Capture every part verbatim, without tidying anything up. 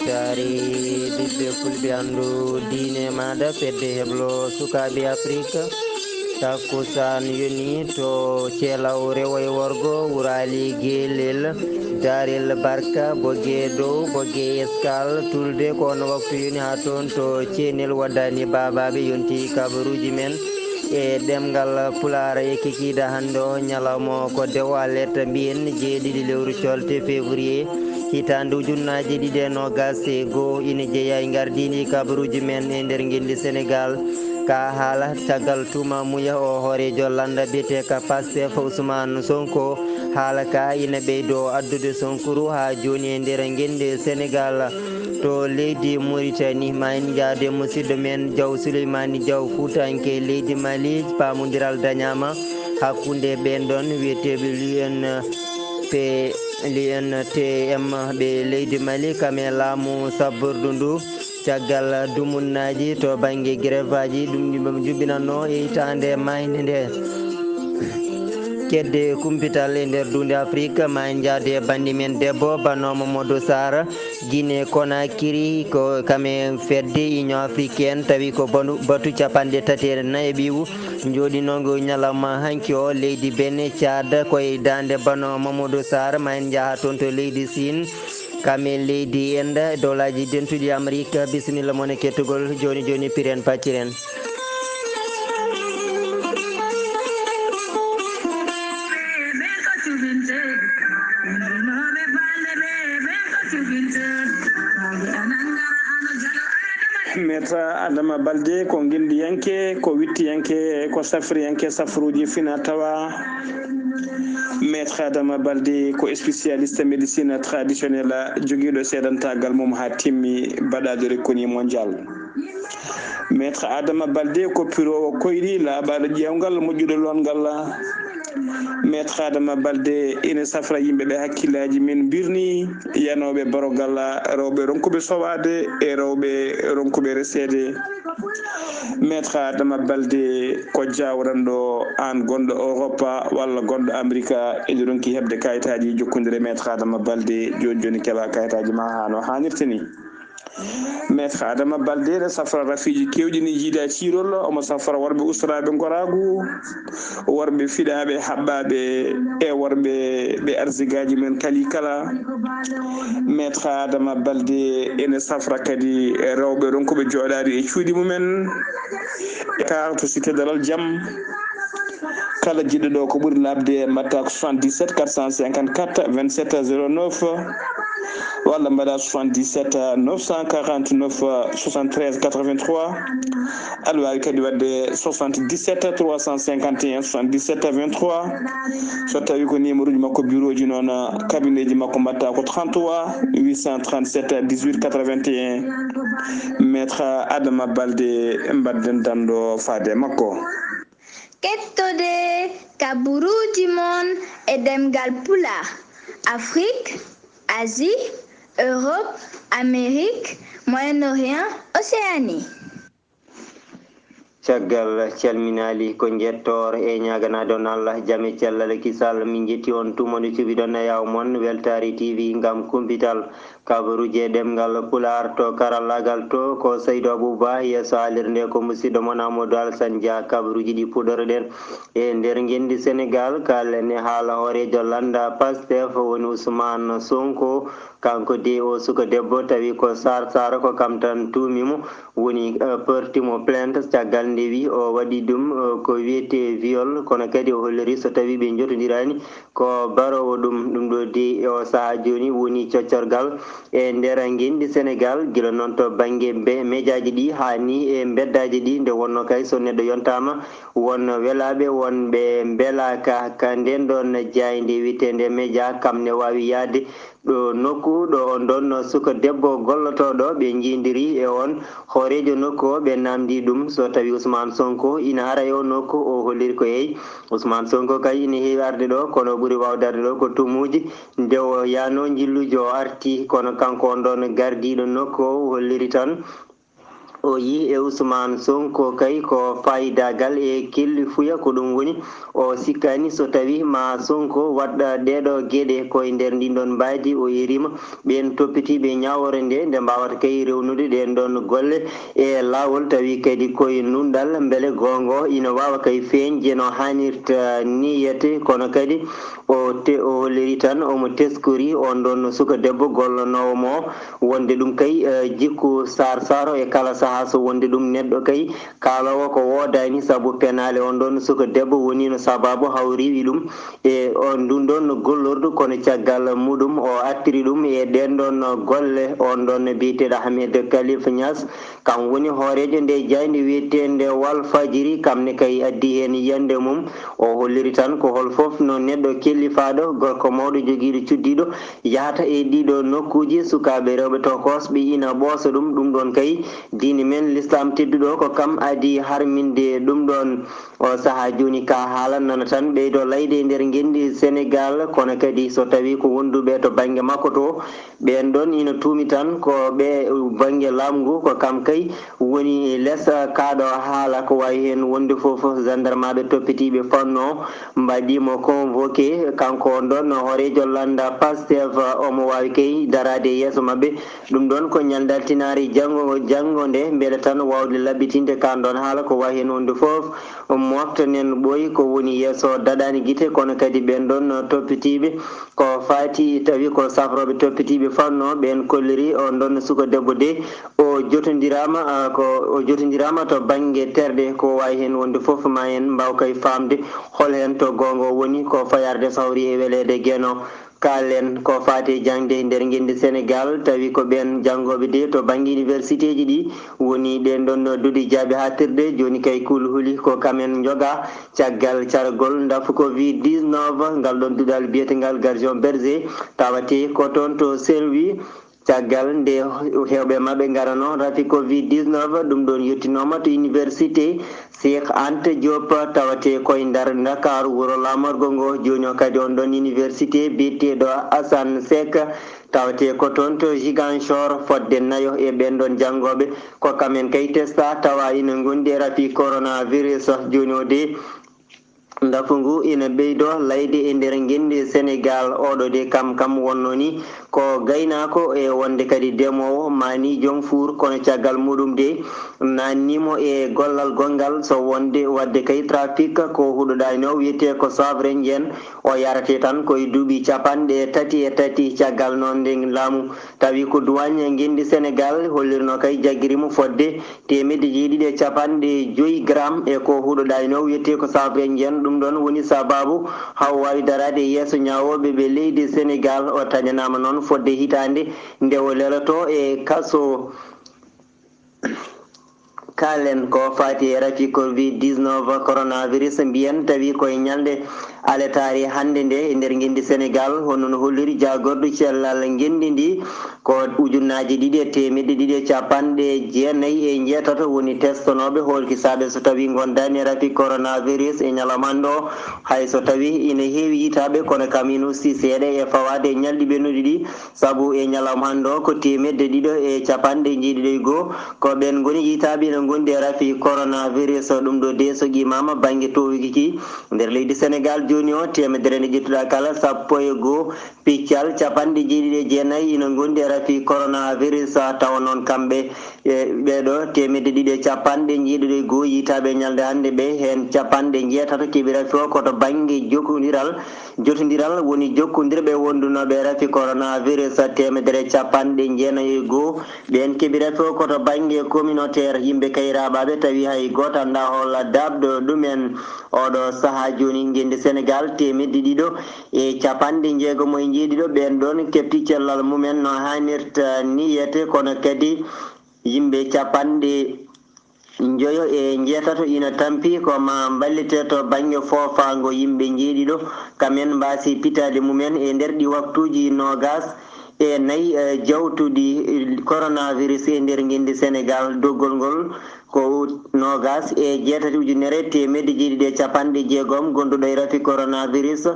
Taari ɓiɓɓe fulɓe anndu diine maaɗa fedde heblo sukaaɓe Afrik. Takkusaan yoni to Ceelaw rewo e worgo, wuraali geelel, daarel barka, boge dow, boge eskal, tulde ko on waktu yoni haa toon to ceenel waddani baabaaɓe yonti kabaruuji men. E ɗemngal Pulaar e kikiiɗe hannde o ñalawma o ko dewo alerte mbiyen jeeɗiɗi lewru colte février hitaande ujunnaaje ɗiɗi e noogas e goo ina jeyaa e ngardiindi kabaruuji men e nder ngenndi Senegaal. Ka haala caggal tuuma muya o hooreejo lannda biyetee ka Pastef Ousmane Sonko, haala ka ina ɓeydo addude sonkuru haa jooni e nder ngenndi Senegaal. To leydi Mauritanie, ma en njaade musidɗo men Diaw Souleymani Diaw Fuutanke leydi Mali, paamondiral dañaama hakkunde ɓeen ɗoon wiyeteeɓe l'U N P, l'U N T M ɓe leydi Mali, kam e laamu sabbordu ndu, caggal dumunnaaji to bannge grèveaaji, ɗum ɗum jubinannoo e hitaande maayde nde. Kedde kumpital e nder duunde Afrik, ma en njaade e banndi men debbo, Bano Mamadou Sarr, Guinée Conakry, ko kam e fedde Union Africaine, tawi ko banu-, batu capanɗe tati e nayi e ɓiiwu, njooɗinoongo ñalawma hanki o, leydi Benin, Tchad, ko e daande Bano Mamadou Sarr, ma en njaha toon to leydi Siin, kam e leydi Inde, Dowlaaji Dentuɗi Amerik, bisimilla mon e kettugol, jooni jooni piren pacciren. Maître Adama Balde ko nginndiyanke, ko wittiyanke, ko safriyanke safruuji fina tawa. Maître Adama Balde ko spécialiste médecine traditionnelle, jogiiɗo seedantaagal mum haa timmi, baɗaado reconi mondial. Maître Adama Balde ko piroowo koyɗi, laaɓaaɗo ƴeewngal, moƴƴuɗo loongal. Maître Adama Balde ina safra yimɓe ɓe hakkillaaji men mbirni, yanooɓe barogal, rewɓe ronkuɓe sowaade e rewɓe ronkuɓe reseede. Maître Adama Balde ko jawranɗo aan gonɗo Europa walla gonɗo Amerika, eɗi ronki heɓde kayitaaji jokkondire Maître Adama Balde, jooni jooni keɓa kayitaaji ma haa no haanirta ni. Maître Adama Balde ne safra rafiiji keewɗi ne jiida ciirol, omo safra worɓe ustoraaɓe ngoraagu, worɓe fiɗaaɓe, haɓɓaaɓe e worɓe ɓe arsigaaji men kali kala. Maître Adama Balde ene safra kadi rewɓe ronkuɓe jooɗaade e cuuɗi mumen. E kala to Cité Dalal Jam, kala jiɗɗo ɗo ko ɓuri laaɓde, mbaɗta ko soixante-dix-sept quatre cent cinquante-quatre vingt-sept zéro neuf, walla mbaɗa soixante-dix-sept neuf cent quarante-neuf soixante-treize quatre-vingt-trois. Aɗa waawi kadi waɗde soixante-dix-sept trois cent cinquante et un soixante-dix-sept vingt-trois. So tawi ko numéro ji makko bureau ji noon, cabinet ji makko mbaɗta ko trente-trois huit cent trente-sept dix-huit quatre-vingt-un. Maître Adama Balde, mbaɗden danndo faade e makko. Kettode kabaruuji mon e ɗemngal Pulaar, Afrik, Asie, Europe, Amérique, Moyen-Orient, Océanie. Caggal calminaali ko njettoor e ñaaganaade on Allah jam e cellal e kisal, min njetti on tuma nde cuɓiɗon e yaw mon Weltaare T V ngam kumpital kabaruuji e ɗemngal Pulaar. To karallaagal to ko Saydou Abouba, yeeso haalirde nde ko musiɗɗo mon Amadou Alassane Dia. Kabaruuji ɗi puɗɗoroɗen e nder ngenndi Senegaal, kaalen e haala hooreejo lannda Pastef woni Ousmane Sonko. Kanko de o suka debbo tawi ko Sar Sar, ko kam tan tuumi mo, woni, eh, porti mo plainte caggal nde wi o waɗi ɗum, eh, ko wiyetee viol, kono kadi o holliri so tawi ɓe njotondiraani ko baroowo ɗum. Ɗum ɗo de e o sahaa jooni woni coccorgal e nder ngenndi Senegaal, gila noon to bannge mbe-, mejaaji ɗi haa ni e mbeddaaji ɗi, nde wonnoo kay so neɗɗo yontaama won welaaɓe, won ɓe mbelaaka. Ka nden ɗon jaaynde wiyeteende Media, kam ne waawi yahde ɗo nokku ɗo on ɗon suka debbo gollotooɗo ɓe njiidiri e on hooreejo nokku o, ɓe naamndi ɗum so tawi Ousmane Sonko ina hara e o nokku. O holliri ko eey, Ousmane Sonko kay ina heewi arde ɗo, kono o ɓuri waawde arde ɗo ko tumuuji. Nde o yahnoo njilluuji o arti, kono kanko on ɗon gardiiɗo nokku o, o holliri tan O yii e Ousmane Sonko kay ko faayidagal e kellifuya, ko ɗum woni o sikkaani so tawi ma Sonko waɗa ɗeeɗo geɗe ko e nder ndin ɗon mbaadi. O irima ɓeen toppitiiɓe ñaawoore nde, nde mbaawata kay rewnude ɗeen ɗon golle e laawol, tawi kadi koye nunɗal mbele goongo ina waawa kay feeñde no haanirta niyete. Kono kadi o te-, o holliri tan omo teskori on ɗon suka debbo gollanoowo mo, wonde ɗum kay, eh, jikku Sar Saro e kala sahaa, so wonde ɗum neɗɗo kay kaaloowo ko woodaani, sabu penaale on ɗon suka debbo woniino sabaabu hawriwi ɗum e on ndun ɗon gollordu. Kono caggal muɗum o artiri ɗum e ɗeen ɗon golle. On ɗon biyeteeɗo Ahmed Khalif Niass, kam woni hooreejo nde jaaynde wiyeteende Walfadjiri, kam ne kay addi heen yiyannde mum. O holliri tan ko hol fof no neɗɗo kellifaaɗo, gorko mawɗo jogiiɗo cuddiiɗo, yahata e ɗiɗo nokkuuji, sukaaɓe rewɓe tokosɓe ina ɓoosa ɗum. Ɗum ɗon kay diine men Lislaam tedduɗo ko kam adii harminde ɗum ɗon. O sahaa jooni ka haala nana tan ɓeydo layde e nder ngenndi Senegaal, kono kadi so tawii ko wonduɓe to bannge makko to, ɓeen ɗon ina tuumi tan ko ɓe bannge laamu ngu, ko kam kay woni les kaaɗo haala. Ko waawi heen wonde fof, gendarmaaɓe toppitiiɓe fannu o mbaɗii mo convoqué, kanko on ɗon hooreejo lannda Pastef, omo waawi kay daraade yeeso maɓɓe. Ɗum ɗon ko ñalnde altinaare janngo, janngo nde, mbele tan waawde laɓɓitinde kaan ɗon haala. Ko waawi heen wonde fof, moftanen ɓooyi ko woni yeeso daɗaani gite, kono kadi ɓeen ɗon toppitiiɓe ko faati, tawi ko safrooɓe toppitiiɓe fannu o, ɓeen kolliri on ɗon suka debbo de, o jotondiraama, ah, ko, o jotondiraama to bannge terɗe. Ko waawi heen wonde fof, ma en mbaaw kay faamde hol heen to goonga woni, ko fayarde sawri e weleede Geno. Kaalen ko faati e jaŋde e nder ngenndi Senegaal, tawi ko ɓeen janngooɓe de to bannge universitéji ɗi woni ɗeen ɗon duɗe jaaɓi haaɗtirde. Jooni kay kulhuli ko kam en njoga caggal cargol ndafu covid dix-neuf, ngal ɗon duɗal biyetengal Gardion Berger, tawate ko toon to Saint-Louis. Caggal nde heewɓe maɓɓe ngarano rafi covid dix-neuf, ɗum ɗon yettinooma to université Cheikh Anta Diop, tawate koye nder Ndakaaru, wuro laamorgo ngo. Jooni o kadi on ɗon université biyeteeɗo Assane Seck, tawate ko toon to Ziguinchor, fodde nayo e ɓeen ɗon janngooɓe. Ko kam en kay testa, tawa ina ngondi e rafi coronavirus. Jooni o de, ndafu ngu ina ɓeydo layde e nder ngenndi Senegaal. Oɗo de kam, kam wonno ni ko gaynaako e wonde kadi demoowo, ma ni joom fuur, kono caggal muɗum de, naannimo e gollal gonngal, so wonde waɗde kay trafic ko huɗoɗaani o, wiyetee ko Savre Ndiaye, o yarate tan ko e duuɓi capanɗe tati e tati. Caggal noon nden laamu, tawi ko duwaañ ngenndi Senegaal hollirno kay jaggiri mo fodde teemedde jeeɗiɗi e capanɗe joyi gram e ko huɗoɗaani o, wiyetee ko Savre Ndiaye. Ɗum ɗon woni sabaabu haa o waawi daraade e yeeso ñaawooɓe ɓe leydi Senegaal. O tañanaama noon fodde hitaande nde o leloto e kaso. Kaalen ko faati e rafi covid dix-neuf, coronavirus, mbiyen tawi ko e ñalnde aletaare hannde nde e nder ngenndi Senegaal. Hono no holliri jaagordu cellal ngenndi ndi, ko ujunnaaje ɗiɗi e teemedde ɗiɗi e capanɗe jeenayi e njeetato woni testonooɓe hoolkisaaɓe so tawi ngondaani e rafi coronavirus e ñalawma hannde o. Hay so tawi ina heewi yitaaɓe, kono kam ina usti seeɗa e fawaade e ñalɗi ɓennuɗi ɗi, sabu e ñalawma hannde o ko teemedde ɗiɗo e capanɗe jeeɗiɗo e goo ko ɓeen ngoni yitaaɓe ina ngondi e rafi coronavirus. Ɗum ɗo de so qimaama bannge towiki ki nder leydi Senegaal jooni o, teemedere nde ƴettuɗaa kala, sappo e goo piccal capanɗe jeeɗiɗi e jeenayi ina ngondi e rafi coronavirus, tawa noon kamɓe e ɓeeɗo teemedde ɗiɗi e capanɗe jeeɗiɗo e goo yitaaɓe ñalnde hannde ɓe, heen capanɗe njeetato keɓi rafi o ko to bannge jokondiral, jotondiral woni jokkondirɓe wondunooɓe e rafi coronavirus, teemedere capanɗe jeenayi e goo. Ɓeen keɓi rafi o ko to bannge communautaire, yimɓe kayraaɓaaɓe, tawi hay gooto anndaa hol daaɓɗo ɗumen. Oɗo sahaa jooni ngenndi Senegaal teemedde ɗiɗo e capanɗe jeegomo e jeeɗiɗo ɓeen ɗoon keɓti cellal mumen no haanirta ni yiyete, kono kadi yimɓe capanɗe njoyo e njeetato ina tampi ko ma mballite to bannge foofaango yimɓe jeeɗiɗo, kam en mbaasi pitaali mumen e nder ɗi waktuuji noogas e nayi, eh, jawtuɗi, eh, coronavirus e nder ngenndi Senegal. Doggol ngol ko noogas e jeetati ujunere teemedde jeeɗiɗi e capanɗe jeegom gonduɗo e rafi coronavirus,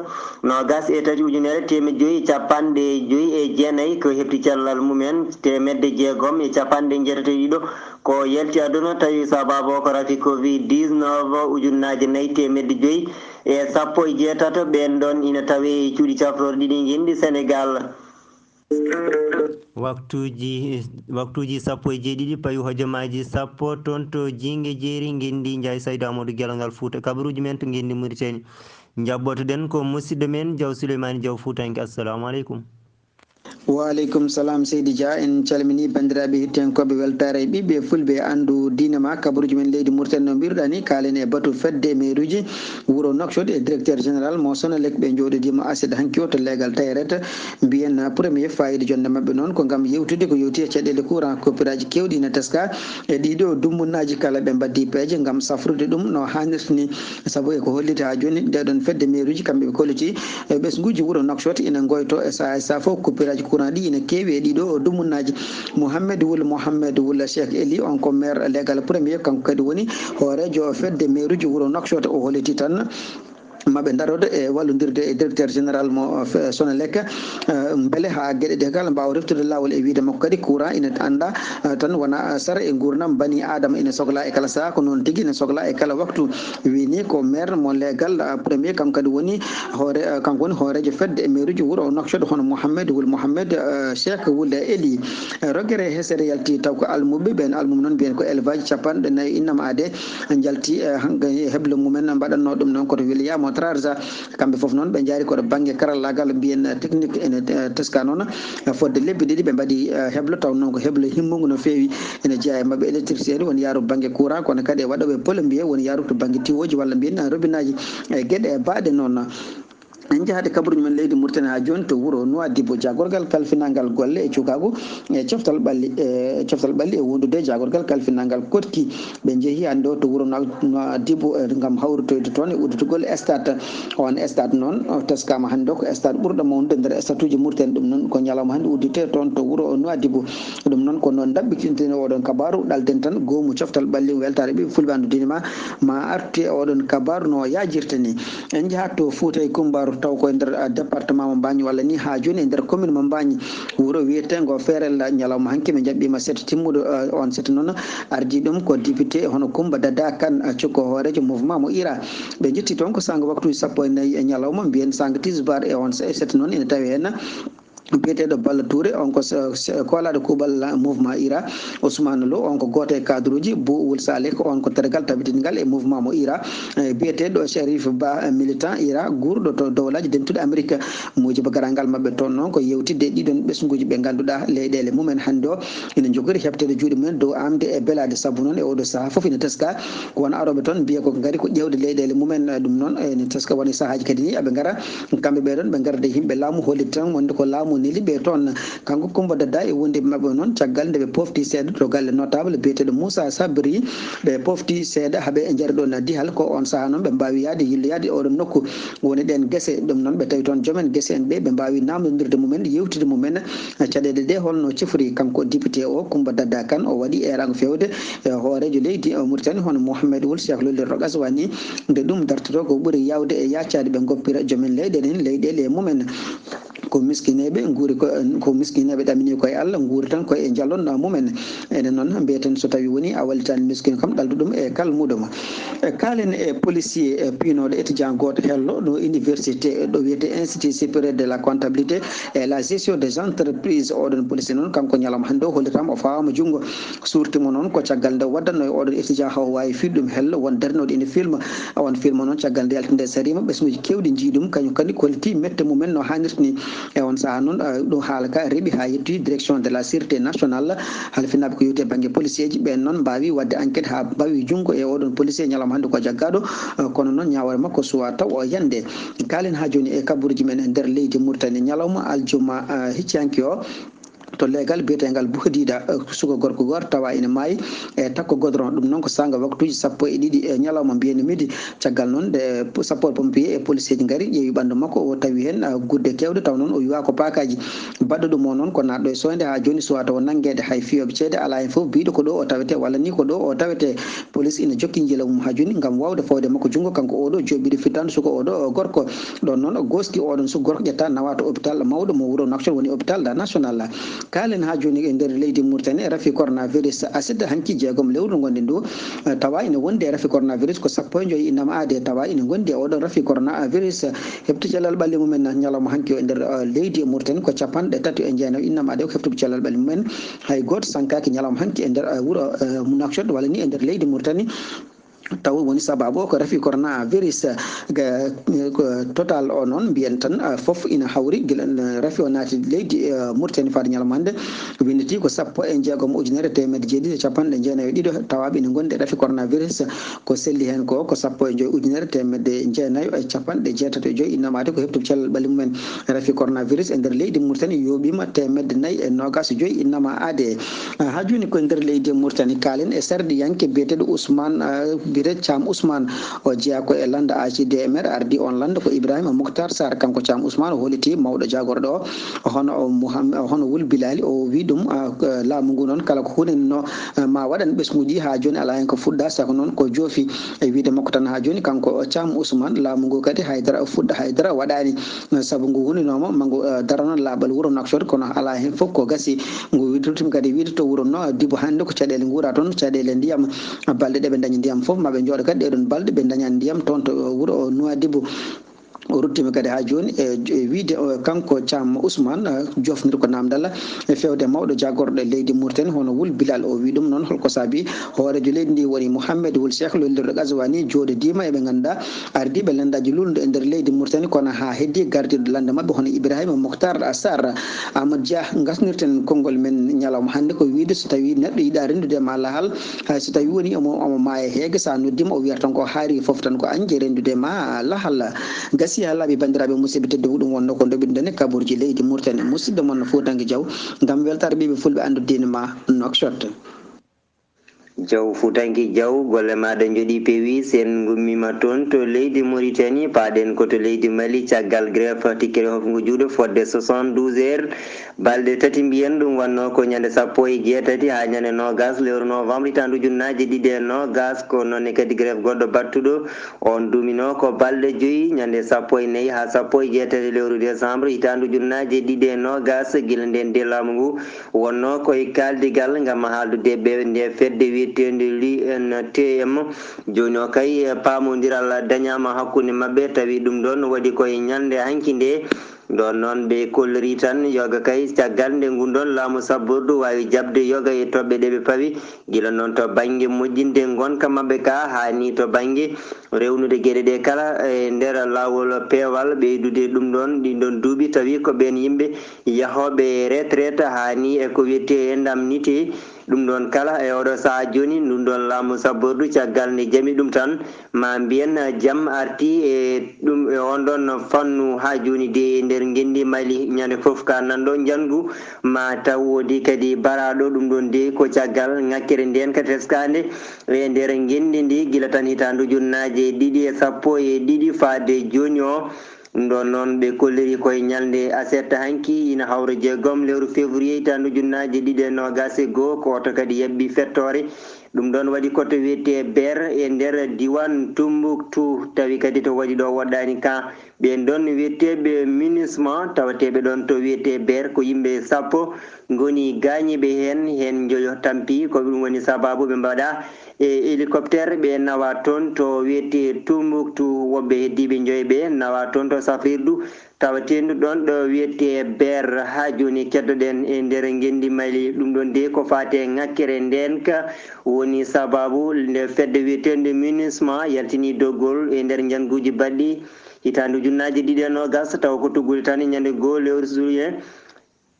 noogas e tati ujunere teemedde joyi e capanɗe joyi e jeenayi ko heɓti cellal mumen, teemedde jeegom e capanɗe jeetati e ɗiɗo ko yalti aduna, tawi sababu o ko rafi covid dix-neuf, ujunnaaje nayi teemedde joyi e sappo e jeetato ɓeen ɗoon ina tawee e cuuɗi cafrooɗi ɗiɗi ngenndi Senegal. Waktuuji, waktuuji sappo e jeeɗiɗi payu hojomaaji sappo toon to Jiinge Jeeri, ngenndi Njaay Saydu Amadou Gelongal Fuuta. Kabaruuji men to ngenndi Muritani. Njaɓɓotoɗen ko musidɗo men Jaw Suleymaani Jaw Fuutanke. Assalamu aleykum. Wa aleykum salam, Seydi Dia. En calminii banndiraaɓe hettiyankooɓe weltaare e ɓiɓɓe fulɓe anndu diine ma. Kabaruuji men leydi Muritani no mbiruɗaa ni, kaalen e batu fedde meeruuji wuro Nouakchott e directeur général mo Sonelec. Ɓe njooɗodiima aset hanki o to leegal Tayret. Mbiyen premier fayida jonnde maɓɓe noon ko ngam yewtude ko yowti e caɗeele courant, coupuraaji keewɗi ina teska e ɗiɗo dumbunnaaji kala. Ɓe mbaɗdi peeje ngam safrude ɗum no haanirta ni, sabu e ko holliti haa jooni, nde ɗoon fedde meeruuji kamɓe ɓe kolliti e ɓesnguuji wuro Nouakchott ina ngoyto e sahaa e sahaa fof. Coupuraaji courant ɗi ina keewi e ɗiɗo dumbunnaaji. Mohamed Wul Mohamed Wul Cheikh Eli, on ko maire leegal premier, kanko kadi woni hooreejo fedde meeruuji wuro Nouakchott. O holliti tan maɓe ndarodo e wallondirde e directeur général mo, eh, fe-, Sonelec, eh, mbele haa geɗe ɗe kala mbaawa reftude laawol. E wiyde makko kadi, courant ina annda, eh, tan wona, eh, sara e nguurndam bani Aadama, ina sokla e kala sahaa, ko noon tigi ina sokla e kala waktu. Wii ni ko maire mo leegal, eh, premier, kanko kadi woni hoore, eh, kanko woni hooreejo fedde e meeruuji wuro o Nouakchott, hono Mohamed Wul Mohamed, eh, Cheikh Wul Eli. Eh, rogere hesere yalti taw ko almuɓe ɓeen, almuɓe noon mbiyen ko élevage capanɗe nayi innama aade. Njalti, eh, hannga heblo mumen mbaɗatnoo ɗum noon koto William Trarza. Kamɓe fof noon ɓe njaari koɗo bannge karallaagal mbiyen, eh, technique ene, eh, teska noon, eh, fodde lebbi ɗiɗi ɓe mbaɗi, eh, heblo taw noon ko heblo himmungo no feewi. Ene jeyaa e maɓɓe électricité woni yaaru bannge courant, kono kadi e waɗooɓe plombier woni yaaru to bannge tiwooji walla mbiyen, eh, robinaaji e geɗe baaɗe noon. En njahaade kabaruuji men leydi Mauritanie haa jooni to wuro Nouadhibou, jaagorgal kalfinangal golle e cukaagu e coftal ɓalli, e coftal ɓalli e wondude jaagorgal kalfinangal koɗki. Ɓe njehi hannde o to wuro Nouadhibou, eh, ngam hawritoyde toon e udditugol stade. On stade noon, o teskaama hannde o ko stade ɓurɗo mawnude nder statuuji Mauritanie. Ɗum noon ko ñalawma hannde udditee toon to wuro Nouadhibou. Ɗum noon ko noon ndaɓɓitinten oɗon kabaaru, ɗalden tan goomu coftal ɓalli weltaare ɓiɓɓe fulɓe anndu diine ma, ma artu e oɗon kabaaru no yaajirta ni. En njahat to Fuuta e Kumbaaru, taw ko e nder, ah, département mo Mbaañ, walla ni haa jooni e nder commune mo Mbaañ, wuro wiyeteengo Feerel. Ñalawma hanki ɓe njaɓɓiima seeto timmuɗo, ah, on seeto noon ardii ɗum ko député hono Kumba Dada Kan, ah, cukko hooreejo mouvement mo ira. Ɓe njetti toon ko saanga waktuuji sappo e nayi e ñalawma, mbiyen saanga tisbaar e on se-, seeto noon ina tawi heen biyeteeɗo Balla Touré, on ko se-, se-, koolaaɗo kuuɓal mouvement ira. Ousmane Lo, on ko gooto e cadre uji. Bou Wul Saleh, ko on ko tergal tabitingal e mouvement mo ira. Eh, biyeteeɗo Sherif Ba, eh, militant ira, guurɗo to Dowlaaji Dentuɗi Amerik. Muujiba garal ngal maɓɓe toon noon ko yewtidde e ɗiɗon ɓesnguuji ɓe ngannduɗaa leyɗeele mumen hannde o ina njogori heɓteede juuɗe mumen dow aamde e belaade. Sabu noon e oɗo sahaa fof ina teska ko won arooɓe toon mbiya ko ngari ko ƴeewde leyɗeele mumen. Eh, ɗum noon, eh, ene teska woni sahaaji kadi ni aɓe ngara. Kamɓe ɓee ɗoon ɓe ngarda e yimɓe laamu, hollit tan wonde ko laamu neli ɓe toon. Kanko Kumba Dadda e wondiiɓe maɓɓe noon, caggal nde ɓe pofti seeɗa to galle notable biyeteeɗo Moussa Sabri, ɓe pofti seeɗa haa ɓe njari ɗoon dihal. Ko on sahaa noon ɓe mbaawi yahde yilloyaade e oɗon nokku woni ɗeen gese. Ɗum noon ɓe tawi toon joomen gese en ɓe, ɓe mbaawi naamnondirde mumen, yewtide mumen caɗeele ɗe holno cifori. Kanko député o, Kumba Dadda Kan, o waɗi eeraango feewde e hooreejo leydi, eh, Mauritanie, hono Mohamed Wul Cheikh Lolirɗo Ghazouani, nde ɗum dartotoo ko ɓuri yaawde e yaacaade ɓe ngoppira joomen leyɗeele en leyɗeele e mumen. Ko miskineeɓe nguuri ko, ko miskineeɓe ɗamini koye Allah, nguuri tan koye e njalon mumen. Enen noon mbiyeten so tawi woni a wallitaani miskino kam, ɗaldu ɗum e kal muɗum. E kaalen e policier, e piinooɗo étudiant gooto hello ɗo université, ɗo wiyetee Institut Supérieur de la Comptabilité et la Gestion des Entreprises. Oɗon policier noon, kanko ñalawma hannde o hollitaama o fawaama junngo. Suurti mo noon ko caggal nde waɗatnoo e oɗon étudiant haw waawi fiiɗum hello won darnooɗo ina filma. On filma noon caggal nde yalti nde sariima, ɓesnguuji keewɗi njii ɗum, kañum kadi kolliti mette mumen no haanirta ni. E on sahaa noon, eh, ɗum haala ka reɓi haa yettoyi direction de la sûreté nationale. Halfinaaɓe ko yowti e bannge policeeji ɓeen noon mbaawi waɗde enquête haa mbawi junngo e oɗon policier ñalawma hannde ko jaggaaɗo, eh, kono noon ñaawoore makko suwaa taw o yande. Kaalen haa jooni e kabaruuji men e nder leydi Mauritanie ñalawma aljuma, eh, hecci hanki o. to leegal biyeteengal Buhdiida, eh, suka gorko gooto tawa ina maayi e takko godron. Ɗum noon ko saanga waktuuji sappo e ɗiɗi e ñalawma mbiyen midi. Caggal noon, nde sappoor pompier e policeeji ngari, ƴeewi ɓanndu makko, o tawi heen, ah, gudde keewɗe, taw noon o yuwaa ko paakaaji. Baɗɗo ɗum o noon ko naatɗo e soynde haa jooni, suwaa taw nanngeede hay fiyooɓe ceede alaa heen fof biyɗo ko ɗo o tawetee walla ni ko ɗo o tawetee. Police ina jokki njila mum haa jooni ngam waawde fawde makko junngo, kanko oɗo joɓiiɗo fittaandu suka oɗo gorko. Ɗoon noon o gooski oɗon suka gorko ƴetta nawa to hôpital mawɗo mo wuro Nouakchott, woni hôpital national. Kaalen haa jooni e nder leydi Mauritanie, rafi coronavirus acide hanki jeegom lewru ngonɗen ɗo, eh, tawa ina wondi e rafi coronavirus ko sappo e joyi innama aade, tawa ina gondi e oɗon rafi coronavirus, heɓti cellal ɓalli mumen ñalawma hanki o e nder, eh, leydi Mauritanie ko capanɗe tati e jeenayo innama aade ko heɓtuɓe cellal ɓalli mumen. Hay gooto sankaaki ñalawma hanki e nder, eh, wuro, eh, Nouakchott walla ni e nder leydi Mauritanie. Taw woni sababu o ko rafi coronavirus, eh, ga, eh, ko total o noon mbiyen tan, eh, fof ina hawri gila, eh, rafi o naati leydi, eh, Mauritanie faade ñalawma hannde. Winnditi ko sappo e jeegom ujunere teemedde jeeɗiɗi e capanɗe jeenayo e ɗiɗo tawaaɓe ina ngondi e rafi coronavirus. Ko selli heen ko, ko sappo e joyi ujunere teemedde jeenayo e capanɗe jeetato e joyi innama aade ko heɓtuɓe cellal ɓalli mumen. Rafi coronavirus e nder leydi Mauritanie yooɓiima teemedde nayi e noogaas e joyi innama aade. Ah, haa jooni ko e nder leydi Mauritanie kaalen e sarɗiyanke biyeteeɗo Ousmane, ah, biyeteeɗo Thiam Ousmane. O jeyaa ko e lannda A J D M R, ardi oon lannda ko Ibrahima Moukhtar Sarr. Kanko Thiam Ousmane o holliti mawɗo jaagorɗo o, hono o Mouham-, hono Wul Bilali, o wi ɗum, ah, ko laamu ngu noon kala ko hunani no, ah, ma waɗan ɓesnguuji haa jooni alaa heen ko fuɗɗa, saka noon ko joofi. E wiyde makko tan haa jooni kanko Thiam Ousmane, laamu ngu kadi haydara fuɗɗa, haydara waɗaani. Sabu ngu huninooma ma ngu, eh, darano laaɓal wuro Nouakchott, kono alaa heen fof ko gasi. Ngu ruttima kadi wiyde to wuro no Dibo hannde ko caɗeele nguura toon, caɗeele ndiyam, balɗe ɗe ɓe ndañi ndiyam fof, ma ɓe njooɗo kadi ɗee ɗoon balɗe ɓe ndañaani ndiyam toon to wuro Nouadhibou. O ruttima kadi haa jooni e, e wiyde o, kanko Thiam Ousmane, eh, jofnir ko naamndal e feewde mawɗo jaagorɗo leydi Mauritanie hono Wul Bilal. O wi ɗum noon holko saabi hooreejo leydi ndi woni Mouhamed Wul Cheikh lollirɗo Ghazouani jooɗodiima e ɓe ngannduɗaa ardiiɓe lanndaaji luulndu e nder leydi Mauritanie, kono haa heddi gardiiɗo lannda maɓɓe hono Ibrahima Moukhtar Sarr. Amadou Dia, ngasnirten konngol men ñalawma hannde ko wiyde so tawii neɗɗo yiɗaa renndude ma lahal, hay so tawii woni omo, omo maaya heege, so a noddiima o wiyata tan ko haari fof tan ko añde renndude ma lahal. Gasi haa laaɓi banndiraaɓe musidɓe tedduɓe, ɗum wonnoo ko ndoɓinɗen e kaɓorji leydi Mauritanie. Musidɗo mon Fuutanke Diaw ngam weltaare ɓiɓɓe fulɓe anndude ma Nouakchott. Jaw Fuutanke Jaw, golle maaɗa njoɗi peewi. So en ngummiima toon to leydi Mauritanie, paaɗen ko to leydi Mali. Caggal grève tikkere hofngo juuɗe fodde soixante-douze heures, balɗe tati mbiyen ɗum wannoo ko ñande sappo e jeetati haa ñande noogaas lewru novembre hitaande ujunnaaje ɗiɗi e noogaas. Ko noon ne kadi grève goɗɗo battuɗo, on duuminoo ko balɗe joyi, ñande sappo e nayi haa sappo e jeetati lewru décembre hitaande ujunnaaje ɗiɗi e noogaas. Gila ndeen de laamu ngu wonnoo ko e kaaldigal ngam haaldude ɓe nde fedde wiyeteende l'U N T M. Jooni o kay, paamondiral dañaama hakkunde maɓɓe, tawi ɗum ɗoon waɗi ko e ñalnde hanki nde. Ɗoon noon ɓe kolliri tan yoga kay caggal nde ngun ɗoon laamu sabbordu waawi jaɓde yoga e toɓɓe ɗe ɓe pawi, gila noon to bannge moƴƴinde ngonka maɓɓe ka, haa ni to bannge rewnude geɗe ɗe kala e nder laawol peewal, ɓeydude ɗum ɗoon ɗin ɗoon duuɓi, tawi ko ɓeen yimɓe yahooɓe retraite, haa ni e ko wiyetee indemnité. Ɗum ɗoon kala e oɗo sahaa jooni, ɗum ɗoon laamu sabbordu caggal nde jami ɗum tan, ma mbiyen jam arti e ɗum, e on ɗoon fannu haa jooni de e nder ngenndi Mali, ñande fof ka nanɗo njanngu, ma taw woodi kadi baraaɗo. Ɗum ɗoon de ko caggal ŋakkere ndeen ka teskaande e nder ngenndi ndi, gila tan hitaande ujunnaaje ɗiɗi e sappo e ɗiɗi faade jooni o. Ɗum ɗoon noon ɓe kolliri ko e ñalnde aset hanki, ina hawra jeegom lewru février hitaande ujunnaaje ɗiɗi e noogaas e goo, ko oto kadi yaɓɓi fettoore. Ɗum ɗoon waɗi ko to wiyetee Ber e nder diiwaan Tumbuktu, tawi kadi to waɗi ɗo woɗɗaani ka. Ɓeen ɗoon wiyeteeɓe MINUSMA, tawateeɓe ɗoon to wiyetee Ber, ko yimɓe sappo ngoni gaañiiɓe heen, heen njoyo tampi. Ko ɗum woni sabaabu ɓe mbaɗa e hélicoptère, ɓe nawa toon to wiyetee Tumbuktu. Woɓɓe heddiiɓe njoyo ɓe nawa toon to safrirdu tawateendu ɗoon ɗo wiyetee Ber. Haa jooni keddoɗen e nder ngenndi Mali. Ɗum ɗoon de ko faati e ŋakkere ndeen ka woni sabaabu nde fedde wiyeteende MINUSMA yaltini doggol e nder njannguuji baɗɗi hitaande ujunnaaje ɗiɗi e noogaas, tawa ko tuggude tan e ñande goo lewru juillet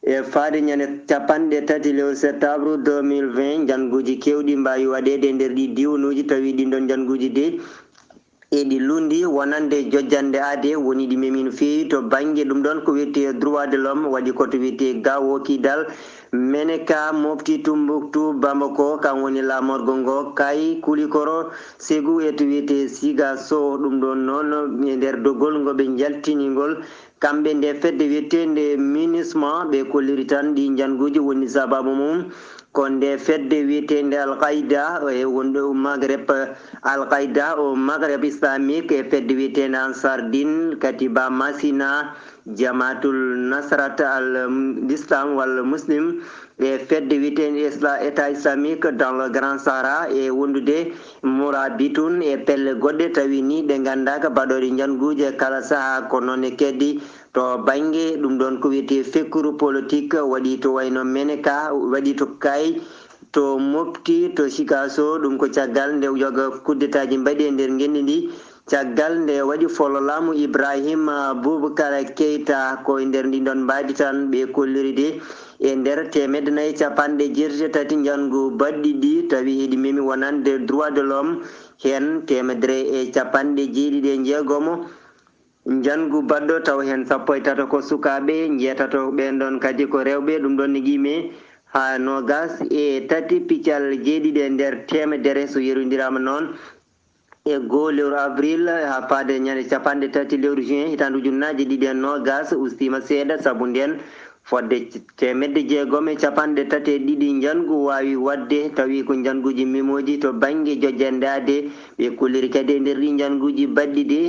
e faade ñande capanɗe tati lewru septembre deux mille vingt. Njannguuji keewɗi mbaawi waɗeede e nder ɗii diiwanuuji, tawi ɗiin ɗoon njannguuji de Eɗi lundi wonande jojjannde aade, woni ɗi memi no feewi to bannge ɗum ɗoon ko wiyetee droit de l'homme, waɗi ko to wiyetee Gao Kidal, Meneka, Mopti, Tumbuktu, Bamako, kam woni laamorgo ngo, Kay, Kulikoro, Segu e to wiyetee Sigaso. Ɗum ɗoon noon e nder dogol ngo ɓe njaltini ngol, kamɓe nde fedde wiyeteende MINUSMA, ɓe kolliri tan ɗi njannguuji woni sababu mum. Ko nde fedde wiyeteende Al Qaida e wonɗo Maghreb, Al Qaida o Maghreb Islamique e fedde wiyeteende Ansar Din, Katiba Masina, Jamaatul Nasrat al Islam walla Muslim, e fedde wiyeteende Isla-, État Islamique dans le Grand Sahara e wondude Murabitun e pelle goɗɗe tawi ni ɗe nganndaaka baɗooɗe njannguuji e kala sahaa. Ko noon e kadi to bannge ɗum ɗoon ko wiyetee fekkuru politique waɗi to wayno Meneka, waɗi to Kay, to Mopti, to Sikaso. Ɗum ko caggal nde yoga kuddetaaji mbaɗi e nder ngenndi ndi, caggal nde waɗi folo laamu Ibrahima Boubacar Keita. Ko e nder ndin ɗon mbaadi tan ɓe kolliri de e nder teemedde nayi capanɗe jeetati e tati njanngu baɗɗi ɗi, tawi eɗi memi wonande droit de l'homme, heen teemedere e capanɗe jeeɗiɗi e jeegomo njanngu baɗɗo, taw heen sappo e tato ko sukaaɓe, njeetato ɓeen ɗon kadi ko rewɓe, ɗum ɗon ne qiime haa noogas e tati piccal jeeɗiɗi e nder teemedere so yerondiraama noon e goo lewru avril haa faade ñande capanɗe tati lewru juin hitaande ujunnaaje ɗiɗi e noogas ustiima seeɗa, sabu ndeen fodde teemedde jeegom e capanɗe tati e ɗiɗi njanngu waawi waɗde, tawi ko njannguuji memooji to bannge jojjannde aade. Ɓe kolliri kadi e nder ɗii njannguuji baɗɗi ɗi,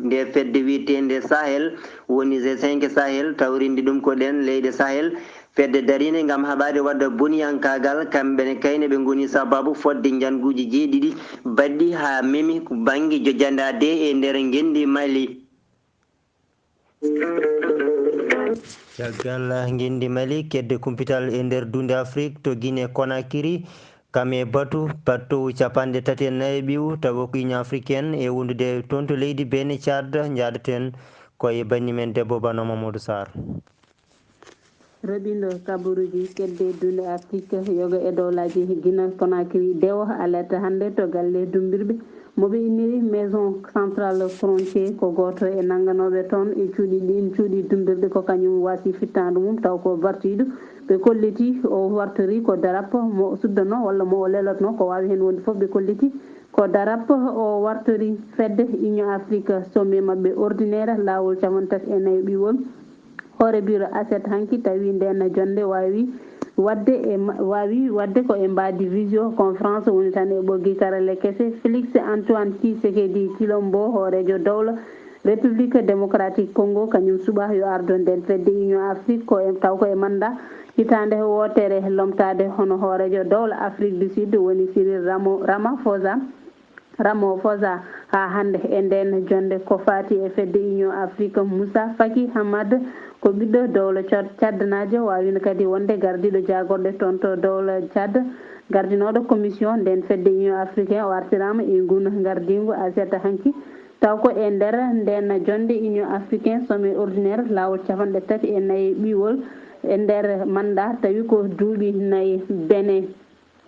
nde fedde wiyeteende Sahel, woni G cinq Sahel, tawrinde ɗum ko ɗeen leyɗe Sahel, fedde dariinde ngam haɓaade waɗde boniyankaagal, kamɓe ne kayne ɓe ngoni sababu fodde njannguuji jeeɗiɗi baɗɗi haa memi bannge jojjannde aade e nder ngenndi Mali. Caggal ngenndi Mali, kedde kumpital e nder duunde Afrik to Guinée Conakry, kam e batu battoowu capanɗe tati e nayi ɓiw, tawa ko Union Africaine e wondude toon to leydi Benin, Tchad, njaadaten ko e banndi men debbo Bano Mamadou Sarr. Roɓindo kabaruuji kedde duunde Afrik, yoga e dowlaaji Guinée Conakry, dewo alerte hannde to galle dummbirɓe mo ɓe inniri Maison Centrale Frontier. Ko gooto e nannganooɓe toon e cuuɗi ɗiin, cuuɗi dummbirɗi, ko kañum waasi fittaandu mum, taw ko bartiiɗo. Ɓe kolliti o wartori ko darap mo o suddanoo walla mo o lelotnoo, ko waawi heen wonde fof, ɓe kolliti ko darap o wartori fedde Union Afrique, sommet maɓɓe ordinaire, laawol capanɗe tati e nayi ɓiwol. Hoore biro aset hanki tawi ndeen jonnde waawi waɗde e ma-, waawi waɗde ko e mbaadi visioconférence, woni tan e ɓoggi karale kese. Félix Antoine Tshisekedi Tshilombo, hooreejo dowla République Démocratique Congo, kañum suɓaa yo ardo ndeen fedde Union Afrique ko e, taw ko e mannda hitaande wootere lomtaade hono hooreejo dowla Afrique du Sud, woni Cyril Ramo-, Ramaphosa. Ramaphosa haa hannde e ndeen jonnde. Ko faati e fedde Union Afrique, Moussa Faki Hamad ko ɓiɗɗo dowla Tchad, Tchadnaajo, waawino kadi wonde gardiiɗo jaagorɗe toon to dowla Tchad. Gardinooɗo commission ndeen fedde Union Africaine o artiraama e nguun ngardiingu aset hanki. Taw ko e nder ndeen jonnde Union Africaine sommet ordinaire laawol capanɗe tati e nayi ɓiwol e nder mannda, tawi ko duuɓi nayi Benin.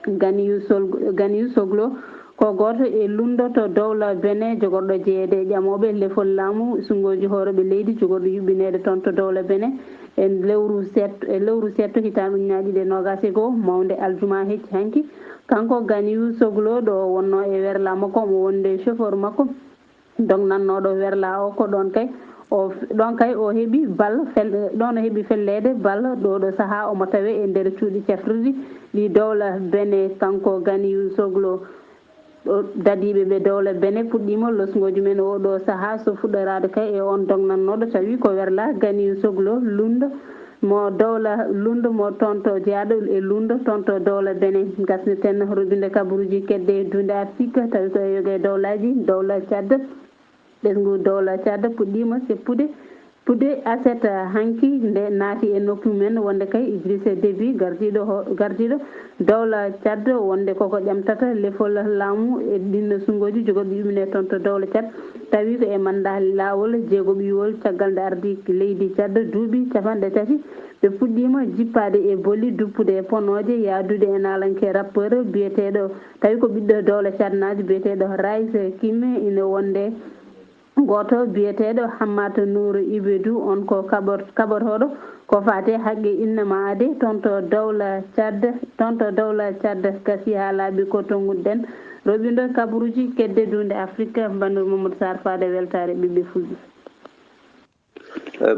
Ganiyu Sol-, Ganiyu Soglo ko gooto e lunndoto dowla Benin, jogorɗo jeyeede e ƴamooɓe lefol laamu, sunngooji hooreeɓe leydi, jogorɗo yuɓɓineede toon to dowla Benin. E lewru set-, e lewru setto hitaande ujunaaji ɗiɗi e noogaas e goo, mawnde aljuma hecci hanki. Kanko Ganiyu Soglo, ɗo wonnoo e werla makko, omo wonde chauffeur makko. Dognannooɗo werla o ko ɗoon kay o, ɗoon kay o heɓi bal fel-, ɗoon o heɓi felleede bal. Ɗoo ɗoo sahaa omo tawee e nder cuuɗi cafrirɗi ɗi dowla Benin, kanko Ganiyu Soglo. Ɗo dadiiɓe ɓe dowla Benin puɗɗiima losngooji men oo ɗoo sahaa, so fuɗɗoraade kay e oon dognannooɗo, tawi ko werla Ganiyu Soglo Lundo. Mo dowla Lundo, mo toon to jeyaaɗo e Lundo, toon to dowla Benin. Ngasneten roɓinde kabaruuji kedde duunde Afrik, tawi ko e yoga e dowlaaji, dowla Tchad. Ɓesngu dowla Tchad puɗɗiima seppude, puɗde aset hanki, nde naati e nokku men, wonde kay Idrissa Déby, gardiiɗo ho-, gardiiɗo dowla Tchad, wonde koko ƴamtata lefol laamu e ɗiin sunngooji jogorɗi yuɓɓine toon to dowla Tchad. Tawi ko e mandaali laawol jeego ɓiwol caggal nde ardi leydi Tchad duuɓi capanɗe tati, ɓe puɗɗiima jippaade e boli, duppude e ponooje, yahdude e naalanke rappeur biyeteeɗo, tawi ko ɓiɗɗo dowla Tchadnaajo biyeteeɗo Rais Kime, ina wonde gooto biyeteeɗo Hammata Nour Ibedou, on ko kaɓor-, kaɓortooɗo ko faati e haqqe innama ade, toon to dowla Tchad, toon to dowla Tchad, gasi haa laaɓi ko tonnguɗen. Roɓindo kabaruuji kedde duunde Afrique, Banur Mamadou Sarr, faade weltaare ɓiɓɓe Fulɓe.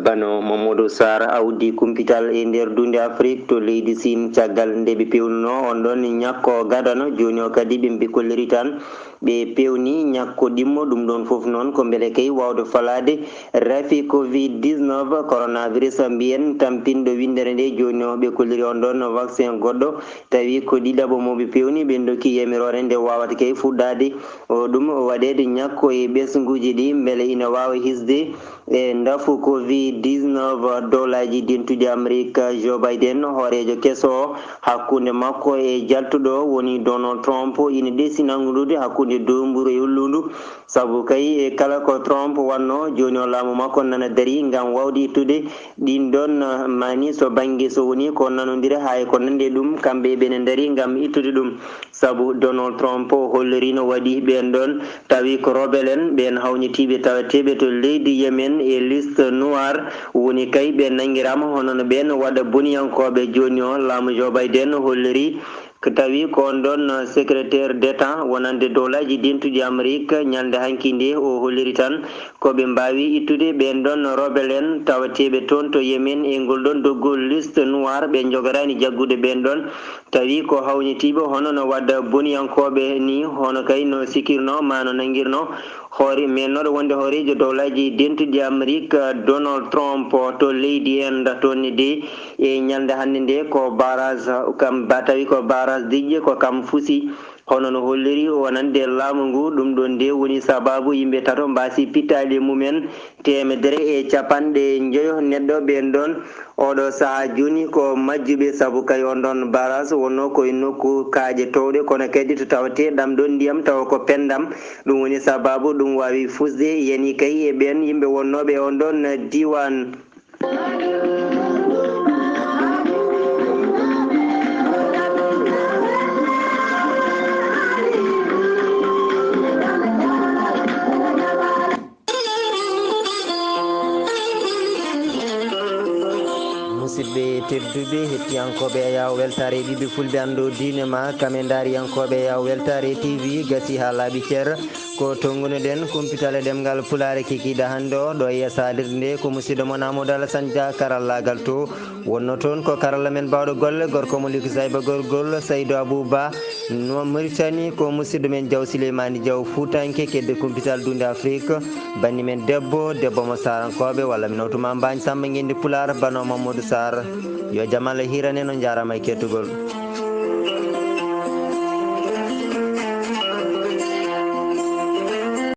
Bano Mamadou Sarr awdi kumpital e nder duunde Afrique to leydi Siin, caggal nde ɓe pewnunoo on ɗon ñakko gadano, jooni o kadi ɓe mbi kolliri tan ɓe pewni ñakko ɗimmo. Ɗum ɗon fof noon ko mbele kay waawde falaade rafi covid dix-neuf coronavirus mbiyen tampinɗo winndere nde. Jooni o ɓe kolliri on ɗon vaccin goɗɗo, tawi ko ɗiɗaɓo mo ɓe pewni, ɓe ndokki yamiroore nde waawata kay fuɗɗaade o ɗum waɗeede ñakko e ɓesnguuji ɗi mbele ina waawa hisde e ndafu covid dix-neuf. Dowlaaji dentuɗi Amerik, Joe Biden, hooreejo keso o, hakkunde makko e jaltuɗo woni Donald Trump, ina ɗeesi nanngude hakkunde doomburu e ulludu, sabu kay e kala ko Trump wanno, jooni o laamu makko nana darii ngam waawde ittude ɗin ɗon, maani so bannge so woni ko nanondire haa e ko nanndi e ɗum, kamɓe ɓe ne ndarii ngam ittude ɗum. Sabu Donald Trump o holliriino waɗi ɓeen ɗon, tawi ko rebel en, ɓeen hawnitiiɓe taweteeɓe to leydi Yemen e liste noire, woni kay ɓe nanngiraama hono no ɓeen waɗa boniyankooɓe. Jooni o, laamu Joe Biden holliri ko tawi ko on ɗon secrétaire d'État wonande dowlaaji dentuɗi Amerik ñalnde hanki nde o holliri tan ko ɓe mbaawi ittude ɓeen ɗon rebel en tawateeɓe toon to Yemen e ngol ɗon doggol liste noire, ɓe njogoraani jaggude ɓeen ɗon. Tawi ko hawnitiiɓe hono no waɗa boniyankooɓe ni, hono kay no sikirnoo maa no nanngirnoo hoore meennooɗo wonde hooreejo dowlaaji dentuɗi Amerik, Donald Trump, to leydi Inde. Toon ne de e ñalnde hannde nde ko barrage kam ba, tawi ko barrage Diƴƴe ko kam fusi. Hono no holliri wonande laamu ngu, ɗum ɗon nde woni sabaabu yimɓe tato mbaasi pittaali mumen teemedere e capanɗe njoyo neɗɗo ɓeen ɗon. Oɗo sahaa jooni ko majjuɓe, sabu kay on ɗon barrage wonnoo ko e nokku kaaƴe toowɗe, kono kadi to tawetee ɗam ɗon ndiyam tawa ko penndam, ɗum woni sabaabu ɗum waawi fusde. Yani kay e ɓeen yimɓe wonnooɓe e on ɗon diiwaan. Musidɓe tedduɓe, hettiyankooɓe e yaw weltaare ɓiɓɓe fulɓe anndo diine ma, kame ndaariyankooɓe e yaw weltaare T V, gasi haa laaɓi cer. Ko tonngunoɗen kumpital e ɗemngal Pulaar kikiiɗe hannde o, ɗo e saalirde nde ko musidɗo mon Amadou Alassane Dia, karallaagal to. Wonno toon ko karalla men baawɗo golle, gorko mo Luc Zayba Gorgol, Saydou Abou Ba, no Mauritanie, ko musidɗo men Diaw Souleymane Diaw, Fuutanke, kedde kumpital duunde Afrique, banndi men debbo, debbo mo Saarankooɓe, walla mi nawtuma Mbaañ Samba Ngenndi Pulaar, bano Mamadou Sarr. Yo jam Allah hiiran en, on njaaraama e kettugol.